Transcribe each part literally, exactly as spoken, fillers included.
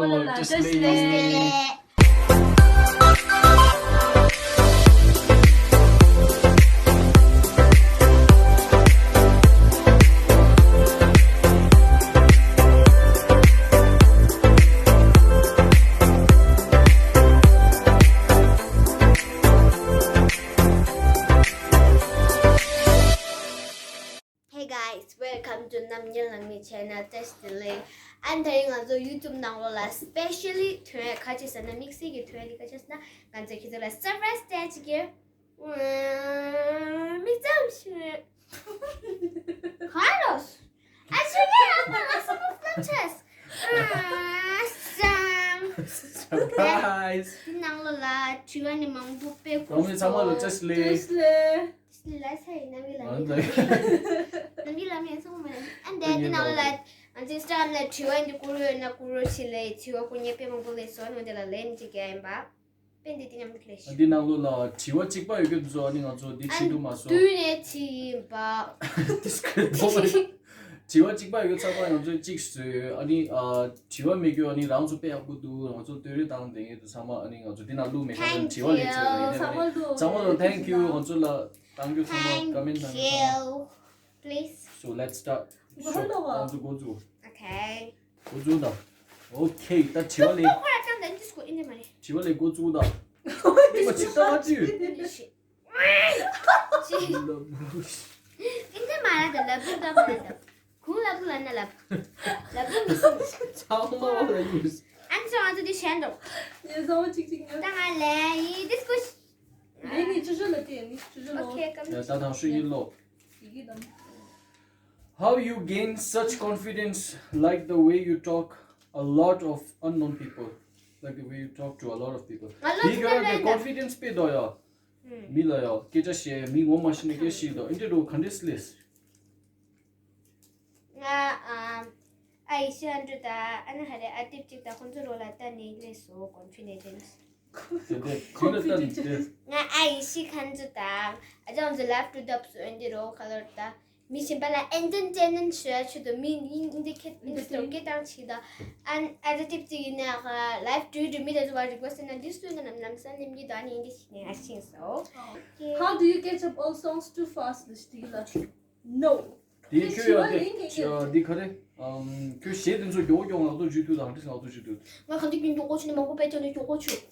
ལ་བཀྲ་ཤིས་བཀྲ་ཤིས་བདེ་ལེགས། Hey guys, welcome to Namgyal Langmi channel. Test delay. And today ང་ཚོ་YouTube ནང་ལོགས་ལ་specially ཐོན་ཁ་ཅིག་ཟེར་ན་དམིགས་བསལ་གྱི་ཐོན་ལི་ཁ་ཅིག་ཟེར་ན་ང་ཚོ་ཁྱེད་ཚོ་ལ་surprise སྟེར་ཅིག་གི་མིག་ཙམ་ཞིག་ག་རོ། ཨ་ཞུ་གི་ཨ་པ་ང་སོ་མ་ཕློ་ཆེས། ཨ་སམ། Surprise. འདི་ནང་ལོགས་ལ་དྲི་བ་ནི་མང་པོ་དཔེ་ཁུག་སོང་། ཚང་མ་ལ་བཀྲ་ཤིས་བདེ་ལེགས། བཀྲ་ཤིས་བདེ་ལེགས། ལ་ས་ཡི་ནམ་གི་ལ་མི་ལ་མི་ལ་མི་སོང་མ་རེད། ཨ་འདི་འདི་ནང་ལོགས་ལ་ང་ཚོ་Instagram ལ་དྲི་བ་འདི་བསྐུར་ཡོད་ན་བསྐུར་རོགས་ཞེས་ལས་དྲི་བ་བསྐུར་མཁན་དཔེ་མང་པོ་སླེབས་སོང་། ཨ་ནི་འོ་འདི་ལ་ལན་ཅིག་རྒྱག་ཡིན་པ། དཔེ་འདི་འདི་མཉམ་དུ་ལས་ཤིག་འདི་ནང་ལོགས་ལ་དྲི་བ་གཅིག་པ་ཡོད་རྒྱུ་འདུག་སོ། ཨ་ནི་ང་ཚོ་འདི་ཁྲིད་འདུག་མ་སོང་། དུས་ནས་ཅི་ཡིན་པ། ཏིས་ཁ་རེད་པོ། དྲི་བ་གཅིག་པ་ཡོད་རྒྱུ་ཚང་མ་ང་ཚོས་གཅིག་བཟོས་ཡོད། ཨ་ནི་ཨ་དྲི་བ་མེད་རྒྱུ་ཨ་ནི་རང་ཚོ་དཔེ་ཡག་པོ་འདུག་རང་ཚོ་བསྟོད་ར་བཏང་བསྡད་མཁན་འདུག་ཚང་མ། ཨ་ནི་ང་ཚོ་འདི་ནང་བླུགས་མེད་ཁ་ཚང་དྲི་བ་ལས་ཚོད་ཡིན་ནའི་ཚང་མ་ལ་thank you ང་ཚོ་ལ་བཏང་རྒྱུ་ཚང་མ་comment བཏང་རྒྱུ་ཚང་མ། Thank you. Please. So let's start. ཤོག་ང་ཚོ་འགོ་འཛུགས། Okay. འགོ་འཛུགས་དང་། Okay. ད་དྲི་བ་ལས། ཏོག་ཁོ་ར་ཀྱང་ད་འདི་སྐོར་ཨིན་ནི་མ་རེད། དྲི་བ་ལས་འགོ་འཛུགས་དང་། ཨིན་མ་ཅི་ལྟ་བ་ཅི་ཡོད། ཨིན་ནི་ཤི། ཨིན་ནི་མ་ར་ད་ལབ་བུ་ད་མ་ར་ད། གུང་ལབ་བུ་ལ་ན་ལབ། ལབ་བུ་མི་སྲིད། ཚང་མ་ལ་ཡོད། ཨན་ཅོ་ང་ཚོ་འདི་ཤན་འགྲོ། ཡེ་ཟ་བ་ཅིག་ཅིག་ཉོ། ད་ང་ལས་ཡི་འདི་སྐོར་ཤི། ལས་ནི་ཅུ་ཅུ་ལ་དེ་ནི་ཅུ་ཅུ་ལོ། Okay, come. ཡ་ད་དང་ཤུ་ཡིན་ལོ། How you gain such confidence, like the way you talk a lot of unknown people, like the way you talk to a lot of people. ང་ལོ་དེ་ག་རང་གི་ཚོ་confidence དཔེ་འདུག་ཡ། ཧུམ། མི་ལ་ཡ་སྐད་ཆ་བཤད། མི་ངོ་མ་ཤེས་ནས་སྐད་ཤེས་འདུག་ཨིན་དྲི་རུ་ག་འདྲས་ལེས། ང་ཨ་ཨ་ཡི་ཤི་ཨན་དྲུ་དང་ཨ་ན་ཧ་རེ་ཨ་ཏིབ་ཅིག་དང་ཁོང་ཚོ་རོ་ལ་ལྟ་ནས་ལས་སོ་confidence། དེ་དེ་དེ་ལ་ལྟ་ནས་དེ། ང་ཨ་ཡི་ཤི་ཁན་ཚོ་དང་ཨ་ཅང་ཚོ་ལབ་ཏུ་ལྡབ་སོ་ཨན་དྲི་རོ་ཁ་ལོར་དང་། མི་གཞན་པ་ལ་ཨེན་ཊར་ཊེན་མེན་ཊི་ཞུ་ཡ་ཆེད་དུ་མི་ཨིན་ཨིན་ཌི་ཁེ་ཨིན་ཌི་ཁེ་ཊར་སྐད་བཏང་ཆེད་དུ་ཨན་ཨ་ཛ་ཊིབ་ཅིག་ཡིན་ན་ལའིབ་ཌུ་ཡི་ཌུ་མི་དེ་ཚོ་བ་རི་ཀུ་ཨེ་སི་ཊི་ན་འདི་སུ་ཡིན་ན་ནམ་ནམ་ས་ནེམ་གྱི་དོ་ཨ་ནི་ཨིན་ཌི་ཤི་ནས་ཨ་ཤིང་སོ། How do you catch up all songs too fast? ལ་ཤི་དི་ལ། No. དེ་ཁྱོད་ཡོད་དེ་འདི་ག་རེ། ཁྱོད་གཞས་དེ་ཚོ་མགྱོགས་མགྱོགས་ངག་ཐོག་བརྗོད་དུས་དང་འདྲི་ངག་ཐོག་བརྗོད་དུས། ང་ག་འདི་རྒྱུན་མགྱོགས་པོ་བྱས་ནས་མང་པོ་བེད་སྤྱོད་ནས་མགྱོགས་པོ་བྱོས། ག་འདྲས་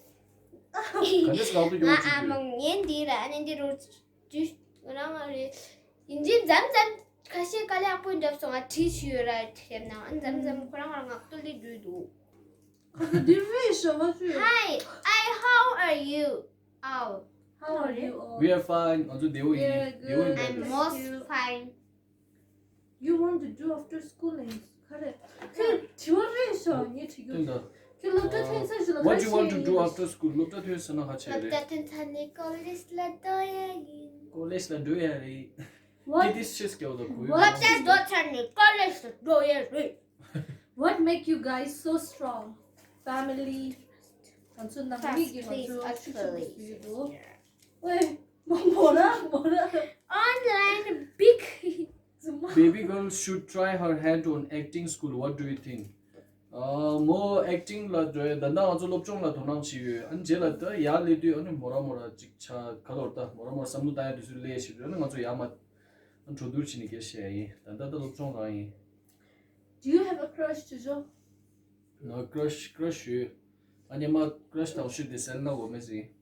ངག་ཐོག་མགྱོགས་པོ་བརྗོད་དུས། ང་ཨ་མང་ངན་འདི་ར་ཨ་ནེ་འདི་རུ། དུས་རང་རེད། ཡིན་གཅིག་མཚམས་མཚམས་ཁ་ཤས་དཀའ་ལས་ཁག་པོ་འདྲ་སོང་ང་བྲིས་ཤི་ཡོད་ར་དེབ་ནང་མཚམས་མཚམས་ཁོ་རང་རང་ངག་ཐོག་ལས་བྲིས་འདུག་ཁོ་ཚོ་འདི་རེད་ཤོ་ཁ་ཤུ། Hi, I, how are you? Oh, how are you all? We are fine. ང་ཚོ་བདེ་པོ་ཡིན། བདེ་པོ་ཡིན། I'm most fine. You want to do after school and ཁ་རེད། ཁྱོད་དྲི་བ་རེད་ཤོ་ངས་དྲི་རྒྱུ། ཁྱོད་སློབ་གྲྭ་ཐོན་ཚར་ཞིག་ལ། What do you want to do after school? སློབ་གྲྭ་ཐོན་ཟེར་ན་ཁ་ཆེ་རེད། སློབ་གྲྭ་ཐོན་ཚར་ནས་ཀོ་ལེཇ་ལ་འགྲོ་ཡ་ཡིན། ཀོ་ལེཇ་ལ་འགྲོ་ཡ་རེད། What? This is just སློབ་གྲྭ་འགྲོ་ཚར་ནས་ཀོ་ལེཇ་ལ་འགྲོ་ཡ་རེད། What make you guys so strong? Family. ང་ཚོ་ནང་མི་གི་ང་ཚོ་ཆུ་ཆུ་བུ་སུ་ཡོད་དོ། ཝེ། མོ་ར་མོ་ར། Online big. Baby girl should try her hand on acting school. What do you think? ཨ་མོ་ཨེག་ཊིང་ལ་འགྲོ་ཡ་ད་ལྟ་ང་ཚོ་སློབ་སྦྱོང་ལ་དོ་སྣང་བྱེད་ཡོད། ཨ་ནི་རྗེས་ལ་ད་ཡར་སླེབས་དུས་ཨ་ནི་མོ་ར་མོ་ར་ཅིག་ཆ་ག་ལོར་ད་མོ་ར་མོ་ར་བསམ་བློ་བཏང་ཡ་དུས་ཚོད་སླེབས་ཞིག་རེད། ཨ་ནི་ང་ཚོ་ཡར་མར་འགྲོ་བསྡུར་བྱས་ནས་སྐད་བཤད་ཡ་ཡིན། ད་ལྟ་ད་སློབ་སྦྱོང་རང་ཡིན། Do you have a crush, ཅོ་ཅོ? ང་ཀྲ་ཤི་ཀྲ་ཤི་ཡོད། ཨ་ནི་མ་ཀྲ་ཤི་དང་ཤི་དེ་སེ་ལེ་ན་གོ་མེ་ཛི་ཡིན།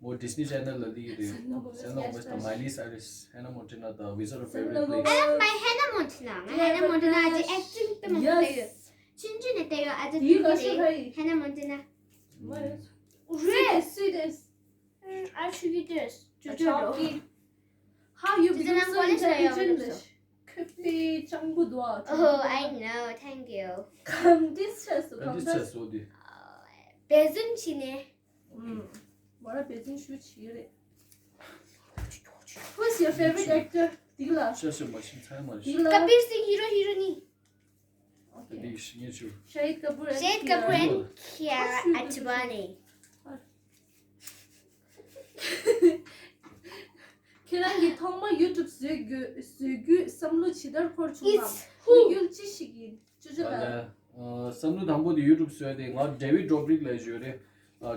མོ་ཌིས་ནི་ཆེ་ནལ་ལ་ལི་ཡི་རེད། Selena Gomez, སེ་ལེ་ན་གོ་མེ་ཛི་དང་མའི་ལི་སའི་རེས། ཧེ་ན་མོན་ཊེ་ན་དང་། Which are your favorite place? I love my Hannah Montana. ང་ཧེ་ན་མོན་ཊེ་ན་ཨ་ཅེ་ཨེག་ཊིང་དཔེ་མང་པོ་ལྟ་ཡོད། ཆུང་ཆུང་ནས་ལྟ་ཡོད། ཨ་ཅེ་དེ་གི་རེད། ཧེ་ན་མོན་ཊེ་ན། རེད། སུའི་ཏེས། ཨ་ཆུ་གི་ཏེས། ཅོ་ཅོ་རོ། How you become so intelligent? ཁོ་པའི་ཅང་པོ་དོ། Oh, I know. Thank you. གང་འདྲས་བྱས་སོ། གང་འདྲས་བྱས་སོ་དེ། འབད་བརྩོན་བྱས་ནས། ཨུམ། མོ་ར་འབད་བརྩོན་ཞུ་བྱེད་རེད། Who's your favorite actor? དེ་གི་ལ། ཤ་ཤ་མ་ཤིང་ཚ་མ་ཤིང་། དེ་གི་ལ། Kabir Singh, hero, heroine. Okay. དེ་ཤི་ངེ་ཆུ། Shahid Kapoor and Shahid Kapoor and Kiara Advani. ཁྱེད་རང་གིས་ཐོག་མ་ཡུ་ཊུབ་བཟོས་དགོས་བཟོས་རྒྱུའི་བསམ་བློ་ཇི་ལྟར་འཁོར་བྱུང་ངམ། དམིགས་ཡུལ་ཅི་ཞིག་ཡིན། ཅོ་ཅོ་ལགས། བསམ་བློ་དང་པོ་དེ་YouTube་བཟོས་ཏེ་ང་David Dobrik་ལ་བརྗོད་རེད།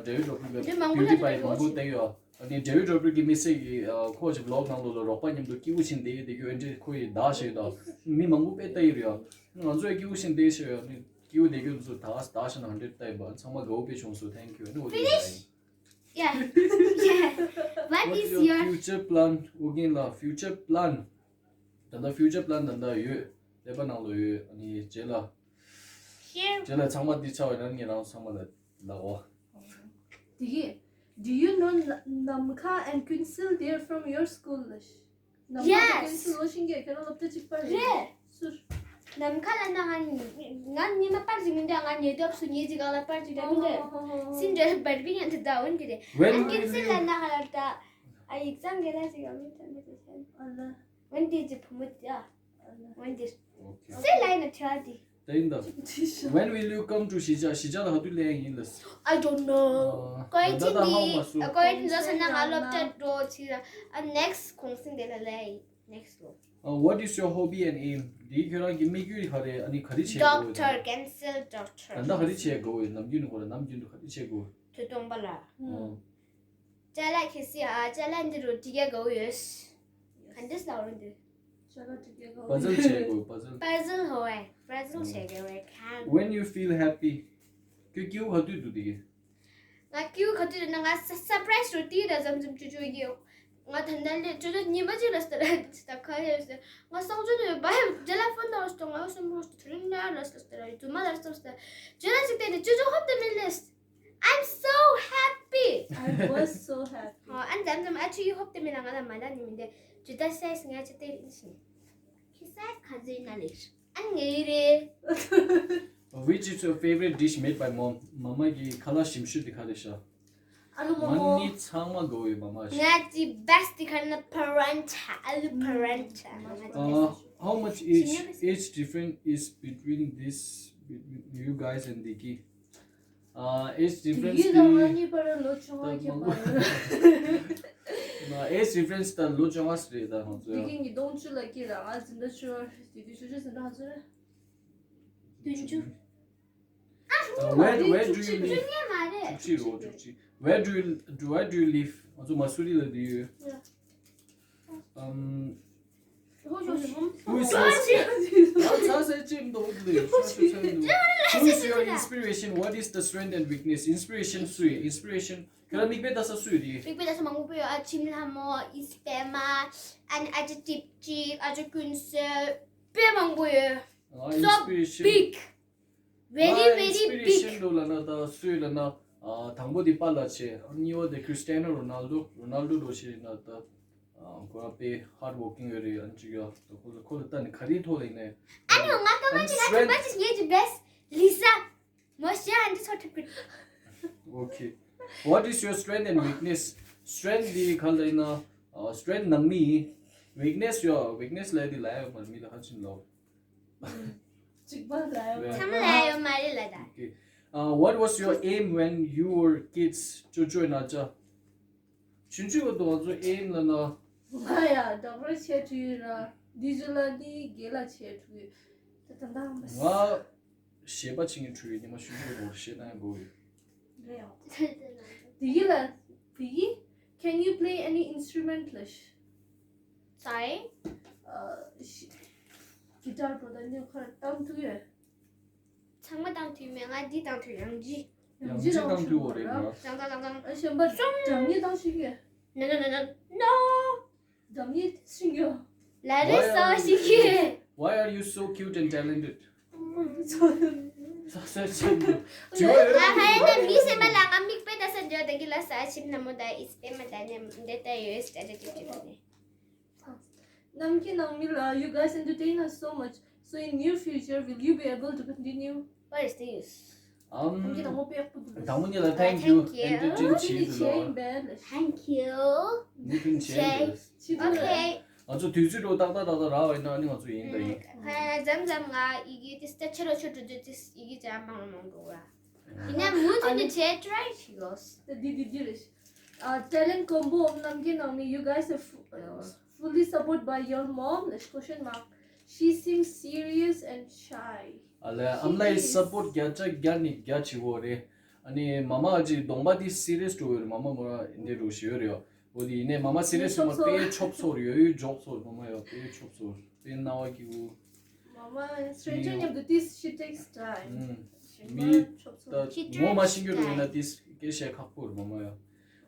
David Dobrik་ལ་འདི་མང་པོ་PewDiePie་ལ་མང་པོ་བལྟས་ཡོད། ཨ་ནི་David Dobrik་གི་དམིགས་བསལ་གྱི་ཁོ་ཅིག་vlog་ནང་ལོགས་ལ་རོགས་པ་མཉམ་དུ་སྐྱིད་པོ་བྱས་བསྡད་ཡོད་དེ་རྒྱུ་ཨེ་འདྲས་ཁོ་ཡི་བདག་བྱས་ཡོད། མི་མང་པོ་དཔེ་བལྟས་ཡོད་རེད། ང་ཚོ་ཡང་སྐྱིད་པོ་བྱས་བསྡད་བྱས་ཡོད། ཨ་ནི་སྐྱིད་པོ་བསྡད་རྒྱུ་ཚོ་ད་བདག་བྱས་ན་འདྲས་བལྟས་པ་ཚང་མ་དགའ་པོ་དཔེ་བྱུང་སོང་། Thank you། ཨ་ནི་འོ་དེ་ཡིན། Yeah. Yeah. What What is is your your future plan? ཨོ་རྒྱན་ལགས། Future plan། ད་ལྟ་future plan་ད་ལྟ་ཡོད། ཀླད་པ་ནང་ལ་ཡོད། ཨ་ནི་རྗེས་ལ་share? རྗེས་ལ་ཚང་མ་འདི་ཆགས་པ་ཡིན་ན་ངས་རང་ཚང་མ་ལ་ལབ་འོ། དེ་གི Do you know Namkha and Kunsel? They are from your school. Namkha Yes. དང་Kunsel་ལོ་ཤིང་གི་ཁྱོད་རང་སློབ་གྲྭ་གཅིག་པ་རེད། རེད། སུར། ནམ་མཁའ་ལ་ན་ང་ང་ཉི་མ་པར་ཅིག་མི་འདུག་ང་ཉེ་དུ་སུ་ཉེ་ཅིག་ག་ལ་པར་ཅིག་རེད་མི་འདུག་སིན་ཌར་བར་བི་ཡན་དུ་ད་འོན་གི་རེད། When ཨན་will ཀི་སི་ལ་you ན་ཧ་ལ་ད་ཨ་ཡིག་ཚང་གི་ལ་ཅིག་ཨ་མི་ཐ་མི་ཏི་ཤན། ཨ་ལ། འོན་ཏི་ཅི་ཕུ་མུ་ཏི་ཨ། འོན་ཏི། Okay. སེ་ལ་ཡིན་ན་ཁྲ་ཏི། དེ་ཡིན་ད། When will you come to གཞིས་ཆགས། གཞིས་ཆགས་ལ་ག་དུས་སླེབས་ཡིན་ལ། I don't know. ཨ། ཀོ་ཡི་ད་ཅི་ལྟ་ཧ་མི་མ་སུ། ཀོ་ཡི་ཅི་ལོ་སོ་ན་ང་སློབ་གྲྭ་འགྲོ་ཅི་ཨ་next གུང་སེང་དེ་ལ་ལེ་next ལོ། Uh, what is your hobby and aim? དེ་ཁྱོད་རང་གི་དམིགས་ཡུལ་ག་རེ། ཨ་ནི་ག་རེ་བྱེད་དགོས། Doctor cancer doctor. ད་ལྟ་ག་རེ་བྱེད་དགོས། ནམ་རྒྱུན་ནས་ཁོ་ར་ནམ་རྒྱུན་དུ་ག་རེ་བྱེད་དགོས། ཐོས་སྟོང་པ་ལ། ཨོ། ཅ་ལག་ཁེ་སི་ཨ་ཅ་ལག་འདི་རུ་དྲི་ག་གོ་ཡོད། ག་འདྲས་ལ་འོ་འདི། ཅ་ལག་དྲི་ག་གོ། puzzle་བྱེད་དགོས། puzzle། puzzle ཧོ་ཨེ་puzzle་བྱེད་ག་བའི་ཁ། When you feel happy། ཁྱོད་སྐྱིད་པོ་ག་དུས་འདུག་དེ་གི། ང་སྐྱིད་པོ་ག་དུས་ན་ང་surprise་རུ་ཏི་ར་ཙམ་ཙམ་ཅུ་ཅུ་ཡིན། ང་ད་ལྟ་ལས་ཅོ་ཅོ་ཉི་མ་ཅིག་ལ་སྟ་ར་ཁ་ཡོད་ཟེར། ང་སང་ཅོ་ནས་བ་ཡ་རྒྱ་ལ་ཕོན་དང་སྟོང་ང་སོ་མོ་སྟ་ར་ན་ལ་སྟ་ར་ཡུ་མ་ལ་སྟ་ར་ཅོ་ལ་ཅིག་བལྟས་ནས་ཅོ་ཅོ་ཧོབ་ཏེ་མི་ལས། I'm so happy. I was so happy. ཨ་ནི་ཙམ་ཙམ་ཨ་ཆུ་ཡི་ཧོབ་ཏེ་མི་ལ་ང་ལ་མ་ལ་ནི་མི་འདེ་ཅུ་ད་སའི་སི་ང་ཅི་ཏེ་རིན་ཤི་ཁི་སའི་ཁ་ཟེ་ན་ལེ་ཨ་ནི་ངེ་རེ། Which is your favorite dish made by mom? མ་མ་གི་ཁ་ལག་ཞིམ་ཤོས་དེ་ག་རེ་ཤག། ཨ་ལུ་མོ་ང་མོ། ནི་ཚང་མ་དགའ་བའི་མ་མ་ཞིག། ང་ཅི་best་དེ་ག་ན་polenta། ཨ་ལུ་polenta། Uh, how much age age difference is between this between you guys and Diki? Uh, age difference དེ་གི་དང་ང་གཉིས་བར་ལོ་བཅོ་ལྔ་ཁྱད་པར་ཡོད། ཨ་age difference་ད་ལོ་བཅོ་ལྔ་རེད་ད་ང་ཚོ་དེ་ཡང་། གི་ཉིས་སྟོང་བཅུ་ལ་སྐྱེས་ལ་ང་འཛིན་གྲྭ་བཅུ་པ་དེ་དུས་བཅུ་བཅུ་འཛིན་གྲྭ་ཧ་ཚོད་རེད། བདུན་ཅུ། Uh, where where do you live? ངས་མ་རེད། བཅུ་གཅིག་རེད། བཅུ་གཅིག། Where do you do where do you live? ང་ཚོ་མ་སུ་རི་ལ་བསྡད་ཡོད། Um, ཧོ་ཧོ་ཧོ། who is your ཚ་ཚ་ཚ་ཅིག་འདུག་ལེ། ཤོ་ཤོ་ཚ་འདུག Who is your inspiration? What is the strength and weakness? Inspiration་སུ་ཡིན། Inspiration་ཁྱོད་རང་མིག་དཔེ་ལྟ་ས་སུ་ཡོད་དེ། མིག་དཔེ་ལྟ་ས་མང་པོ་ཡོད། ཨ་ཆིམ་ལྷ་མོ། ཨིས་པེ་མ། ཨན་ཨ་ཅི་ཏིབ་ཅིག་ཨ་ཅི་ཀུན་སེ། དཔེ་མང་པོ་ཡོད། Uh, So inspiration. big. Very ཨ། very inspiration་big. འདུག་ལབ་ན་ད་སུ་ཡོད་ལབ་ན། ཨ། དང་པོ་དེ་པཱ་ལགས་བྱས། ཨ། གཉིས་པ་དེ་Cristiano Ronaldo། Ronaldo་འདྲ་བོ་ཞིག་ཡིན་ན་ད། ཨ། ཁོ་རང་དཔེ་hard working་ཡོད་རེད། ཨ་ནི་ཅིག་ཡ་ད་ཁོ་ཁོ་ལ་ལྟ་ནས་ག་རེའི་ཐོག་ལ་ཡིན་ནའི། ཨ་ནི་ང་ད་མ་ཅིག་ང་ད་མ་ཅིག་ངེད་ཀྱི་best Lisa། མོ་ཞེ་ཨ་འདི་ཚོ་ཐུབ་ཀི། Okay. What is your strength and weakness? Strength་དེ་ག་ལ་ཡིན་ན། ཨ། strength་ནང་མི་ཡིན། weakness་ཡོད། weakness་ལབ་དེ་ལབ་ཡོད་མ་རེད། མི་ལ་ཧ་ཅིང་ལོ། གཅིག་པ་ལ་ཡོད། ཚང་མ་ལ་ཡོད་མ་རེད་ལ་ད། Okay. Uh, what was your aim when you were kids? ཅོ་ཅོ་ན་ཅ། ཆུང་ཆུང་བར་དུ་ང་ཚོ་aim་ལབ་ན། ང་ཡ་doctor་བྱེད་ཐུབ་ཡོད་ར། འདི་ཚོ་ལ་ནི་རྒན་ལགས་བྱེད་ཐུབ་ཡོད། ད་ད་ད་མ་སི། ང་གཞས་པ་བྱེད་མཁན་ཐུབ་ཡོད། ཉི་མ་ཆུང་ཆུང་བར་དུ་གཞས་གཏོང་ཡག་དགའ་ཡོད། རེད་ཡ། དེ་གི་ལ་དེ་གི་can you play any instrument ལ་ཤི། Sorry. ཨ་ཤི། guitar་པོ་ད་ནི་ཁར་བཏང་ཐུབ་ཡོད། ཚང་མ་བཏང་ཐུབ་མེད། ང་འདི་བཏང་ཐུབ། ཡང་ཇི། ཡང་ཅི་བཏང་ཐུབ་པ་རེད་ལ། ཙང་ཙང་ཙང་ཙང་། ཨ་གཞན་པ་སྒྲ་སྙན་བཏང་ཤེས་ཀྱི། No no no no no. སྒྲ་སྙན་ཤེས་ཀྱི། ལ་རེ་སོ་ཤེས་ཀྱི། Why are you so cute and talented? ཚོ། ས་ས་ཆེན་པོ། ང་ཧ་ཡ་ན་མི་སེམས་པ་ལ་ང་མིག་དཔེ་ལྟ་ས་འཇོག་དེ་གི་ལ་ས་ཆིམ་ན་མོ་ད་ཨིས་པེ་མ་ད་ནེ་འདེ་ད་ཡོད་ས་ད་ཅིག་ཅིག་ནེ། ནམ་མཁའི་ནང་མི་ལ། you guys entertain us so much. So in near future, will you be able to continue? What is this? Um, ནམ་མཁའི་ནང་མོ་དཔེ་ཡག་པོ་འདུག་ལ། དང་པོ་ཉིད་ལ་thank you. Thank you. Entertain་བྱེད་ཆེ་ཡིན་འདུག་ལ། པས་ལ། Thank you. Entertain་བྱེད་འདུག་ལ། Okay. ང་ཚོ་དུས་ཚོད་འགྲོ་ཏག་ཏག་ཏག་ཏག་རག་པ་ཡིན་ན་ཨ་ནི་ང་ཚོ་ཡིན་ད་ཡིན། ཁ་ཡ་ཛམ་ཛམ་ང་ཡི་གེ་དེ་སྟ་ཆེ་རོ་ཆོ་འགྲོ་དུས་དེ་ཡི་གེ་ཅག་མང་མང་གོ་བ། ཡིན་ན་མུ་མཐུད་ནས་བྱས་try་བྱེད་དགོས། ད་འདི་འདི་འདི་རེད། Uh, talent combo of ནམ་མཁའི་ནང་མི། you guys are fu- uh, fully supported by your mom. Question mark. She seems serious and shy. ཨ་ལས་ཨམ་ལའི་སབ་པོར་བརྒྱ་ཆ་བརྒྱ་ནས་བརྒྱ་བྱེད་ཀྱི་ཡོད་རེད། ཨ་ནི་མ་མ་ཨ་ཅེ་གདོང་པ་འདི་སི་རི་ཡས་འགྲོ་ཡོད་རེད། མ་མ་མོ་ར་འདི་འགྲོ་ཞིག་ཡོད་རེད་ཡོ། འོ་དེ་ཡིན་ནའི་མ་མ་སི་རི་ཡས་ཡོད་མ་དཔེ་ཆོབ་སོ་རེད་ཡོ། ཡོད་འཇོག་སོ་རེད། མ་མ་ཡོ་དཔེ་ཆོབ་སོ་རེད། དཔེ་རྣ་བ་སྐྱིད་པོ། Mama, stranger མི་name to this, she takes time. ཨུམ། She མི་learn ད chop chop. She ངོ་མ་takes ཤེས་རྒྱུ་འགྲོ་ཡིན་ན་time. དེ་སྐད་བཤད་ཁག་པོ་རེད་མ་མ་ཡོ།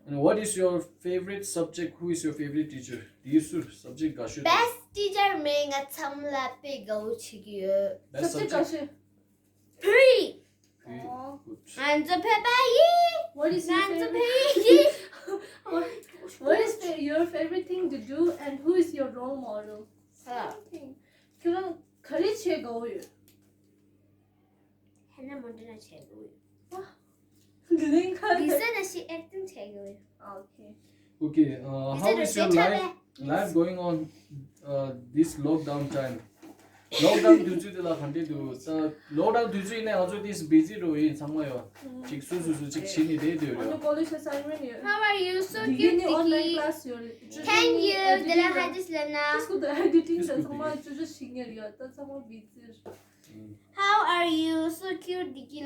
And what is your favorite subject? Who is your favorite teacher? དེའི་སུ་སབ་ཇེག་དགའ་ཤོས་དང་། Best teacher མེད། ང་ཚང་མ་ལ་དཔེ་དགའ་བོ་བྱེད་ཀྱི་ཡོད། Best subject དགའ་ཤོས། བོད་ཡིག་བོད་ཡིག་ཨོ། Good. ང་ཚོ་བོད་པ་ཡིན། What is your ང་ཚོ་favorite? བོད་ཡིག་ཡིན། What, what is fa- your favorite thing to do and who is your role model? ཨ། Same thing. ཁྱོད་རང་ག་རེ་བྱེད་དགའ་བོ་ཡོད། ཧེ་ན་མོ་ཌེལ་ལ་བྱེད་དགོས། ལིང་ཁ་ལི་ས་ན་ཤི་ཨེག་ཊིང་བྱེད་དགོས། Okay. Okay, uh, how is your life, life going on, uh, this lockdown time? ལོག་ཌའུན་དུས་ཚོད་དེ་ལ་ག་འདྲས་འདུག་ད་ལོག་ཌའུན་དུས་ཚོད་ཡིན་ནའི་ང་ཚོ་ཏིས་བི་ཛི་འགྲོ་ཡིན་ཚང་མ་ཡོད། ཅིག་སུ་སུ་སུ་ཅིག་བྱེད་ནི་རེད་འདོད་ཡོད། College assignment ཡོད། How are you? So cute, Diki. Online class ཡོད། Thank you. དེ་ལ་ཧ་ཅི་ལ་ན། This could be editing ད་ཚང་མ་ཅོ་ཅོ་ཞིག་ཉེར་ཡོད། ད་ཚང་མ་བི་ཛི། How are you? So cute, Diki.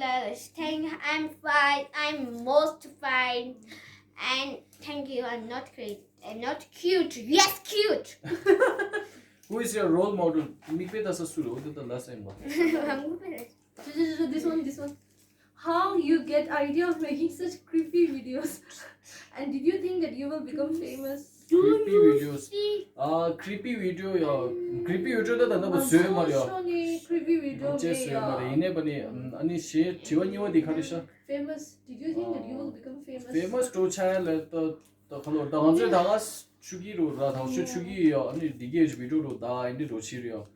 Thank, I'm fine. I'm most fine. And thank you. I'm not great. I'm not cute. Yes, cute. Who is your role model? མིག་དཔེ་ལྟ་ས་སུ་རེད། འོ་དེ་ལྟ་ལ་སེམས་པ། This one, this one. How you get idea of making such creepy videos? And did you think that you will become famous? Creepy videos. ཨ། creepy video ཡ། creepy video ད་ད་ནི་བཟོས་མ་རེད་ཡ། ང་ཚོ་ནི་creepy video ཅེས་བཟོས་མ་རེད། ཡིན་ནའི་པ་ནི་ཨ་ནི་ཞེས་དྲི་བ་གཉིས་པ་དེ་ག་རེ་ཤ། Famous. Did you think that you will become famous? Famous འགྲོ་ཆ་ལ་ད་ད་ག་ལོ་ད་ང་ཚོས་ད་ག་ཆུ་གི་རུ་ར་དང་ཆུ་ཆུ་གི་ཡ། ཨ་ནི་འདི་གའི་video རུ་ད་ཨ་ནི་རུ་ཆི་རེད་ཡ།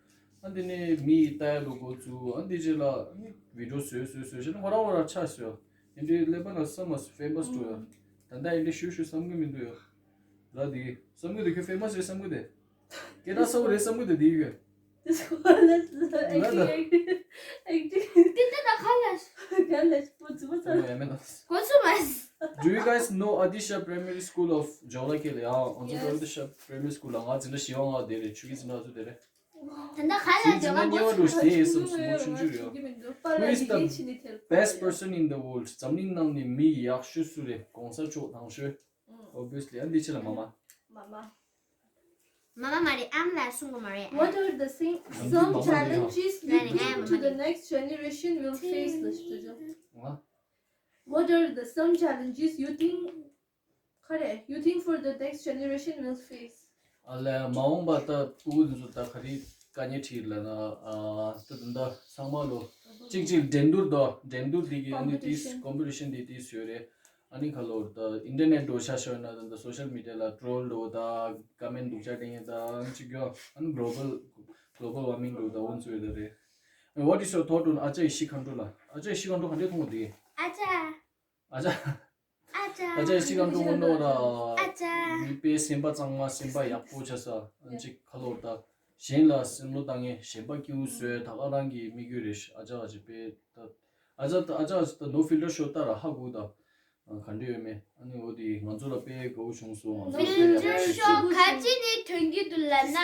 ཨ་འདི་ནི་མི་ཡི་ལྟ་ཡ་ལུ་འགོ་བཙུགས། ཨ་འདི་རྗེས་ལ་ཨ་ནི་video བཟོས་བཟོས་བཟོས་བྱས་ནས་ཧོ་ར་ཧོ་ར་ཆགས་སོང་། ཨ་འདི་ཀླད་པ་ན་བསམ་མ་སོང་famous འགྲོ་ཡ། ད་ལྟ་ཨ་འདི་ཞུ་ཞུ་བསམ་གི་མི་འདུག་ཡ། ར་འདི་བསམ་གི་འདུག་ཁྱོད་famous རེད་བསམ་གི་འདུག་སྐད་གྲགས་ཚ་བོ་རེད་བསམ་གི་འདུག་འདི་ཡོད། This one is acting, acting, acting. དེ་ལྟ་ད་ག་ལ། ག་ལ་པོ་ཙི་པོ་ཙི། ཨོ་ཡ་མེད་ད། གོ་ཚུ་མ། Do you guys know Adisha Primary School of Jawlakhel? ཡ། ང་ཚོ་Yes. Adisha Primary School ལ་ང་འཛིན་གྲྭ་བཞི་པ་ལྔ་པ་དེ་རེད། ཆུ་གི་འཛིན་གྲྭ་ཚོ་དེ་རེད། ད་ལྟ་ག་ལ་ཞེས་འཛིན་གྲྭ་གཉིས་པ་འགྲོ་ཞིག་དེ་ཡིན་བསམ་སོང་། མོ་ཆུང་ཆུང་རེད་ཡ། Who is the best person in the world? འཛམ་གླིང་ནང་ནས་མི་ཡག་ཤོས་སུ་རེད། གོང་ས་མཆོག་དང་ཤོས། Obviously ཨ་འདི་ཕྱི་ལ་མ་མ། མ་མ། མ་མ་མ་རེད། ཨམ་ལ་གསུང་གི་མ་རེད། What are the thing, some challenges you think to the next generation will face? ལ་ཞུ་ཅོ། What are the some challenges you think, ག་རེ། you think for the next generation will face? ཨ་ལས་མ་འོངས་པ་ད་ཕྲུ་གུ་འདི་ཚོ་ད་ག་རེ་དཀའ་ངལ་འཕྲད་ལབ་ན། ཨ་ད་ད་ད་ཚང་མ་ལོ་གཅིག་གཅིག་འགྲན་བསྡུར་དོ། འགྲན་བསྡུར་འདི་གི་ཨ་ནི་ཏིས་Competition. Competition འདི་ཏིས་ཡོད་རེད། ཨ་ནི་ཁ་ལོར་ད་internet འགྲོ་ཤ་ཤོད་ན་ད་ད་social media ལ་troll འགྲོ་ད་comment སྡུག་ཅག་འདྲེན་ཡ་ད་ཨ་ནི་ཅིག་གྱོ། ཨ་ནི་global global warming འགྲོ་ད་འོ་ཚོ་ཡོད་ད་རེད། What is your thought on Acha Ishi Khandro ལ། Acha Ishi Khandro ག་འདྲས་མཐོང་བ་འདི། Acha. Acha. Acha. Acha Ishi Khandro ངོ་ནོ་ར། Acha. མི་དཔེ་སེམས་པ་གཙང་མ་སེམས་པ་ཡག་པོ་ཆ་ས་ཨ་ནི་ཅིག་ཁ་ལོར་ད། གཞན་ལ་སེམས་བློ་བཏང་ངེས་གཞན་པ་སྐྱིད་པོ་བཟོས་ད་ག་རང་གི་དམིགས་ཡུལ་རེད། ཨ་ཅག་ཨ་ཅག་དཔེ་ད། ཨ་ཅག་ད་ཨ་ཅག་ཨ་ཅག་ད་no filter show ལྟ་ར་ཧ་གོ་ད། ག་འདྲ་ཡོད་མེད། ཨ་ནི་འོ་དེ་ང་ཚོ་ལ་དཔེ་དགའ་བོ་བྱུང་སོང་། ང་ཚོ་དཔེ་ཡག་པོ་བྱུང་སོང་། ཁ་ཅིག་ནི་དོན་གྱི་དུ་ལབ་ན།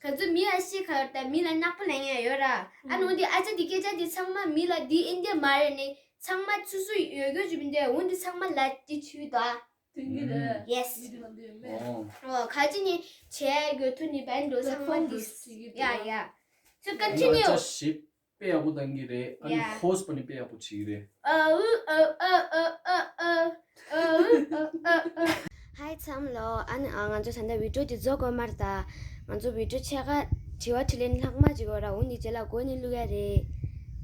ང་ཚོ་མི་ལ་ཤེས་ག་ཡོད་ད་མི་ལ་ནག་པོ་ལབ་མཁན་ཡོད་ར། ཨ་ནི་འོ་དེ་ཨ་ཅག་དེ་སྐད་ཆ་དེ་ཚང་མ་མི་ལ་དེ་ཨིན་ཌི་ཡ་མ་རེད་ནི་ཚང་མ་སུ་སུ་ཡོད་རྒྱུ་ཅིག་མི་འདུག་འོ་དེ་ཚང་མ་ལ་དེ་ཆུ་ད། དོན་གྱི་རེད། Yes. མི་དེ་ག་འདྲ་ཡོད་མེད། ཨོ། ཨོ་ཁ་ཅིག་ནི་བྱས་དགོས་ཐུག་ནི་བན་འགྲོ་ཚང་མ་དེ། Yeah, yeah. So continue. ཨ་ཅག་ཞིབ་དཔེ་ཡག་པོ་བཏང་གི་རེད། ཨ་ནི་ཧོ་སི་པ་ནི་དཔེ་ཡག་པོ་བྱེད་ཀྱི་རེད། ཧའི་ཚང་མ་ལོ། ཨ་ནི་ཨ་ང་ཚོ་ད་ལྟ་བི་ཌི་ཡོ་དེ་རྫོགས་དགོས་མ་རེད་ད། ང་ཚོ་བི་ཌི་ཡོ་ཕྱེད་ཀ་དྲི་བ་དྲིས་ལན་ལྷག་མ་ཅིག་ཡོད་ར། འོ་ནི་རྗེས་ལ་འགོ་ནས་བླུག་ཡ་རེད།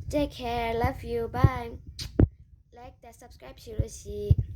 Take care, love you, bye. Like དང་subscribe བྱེད་རོགས་ཞེས།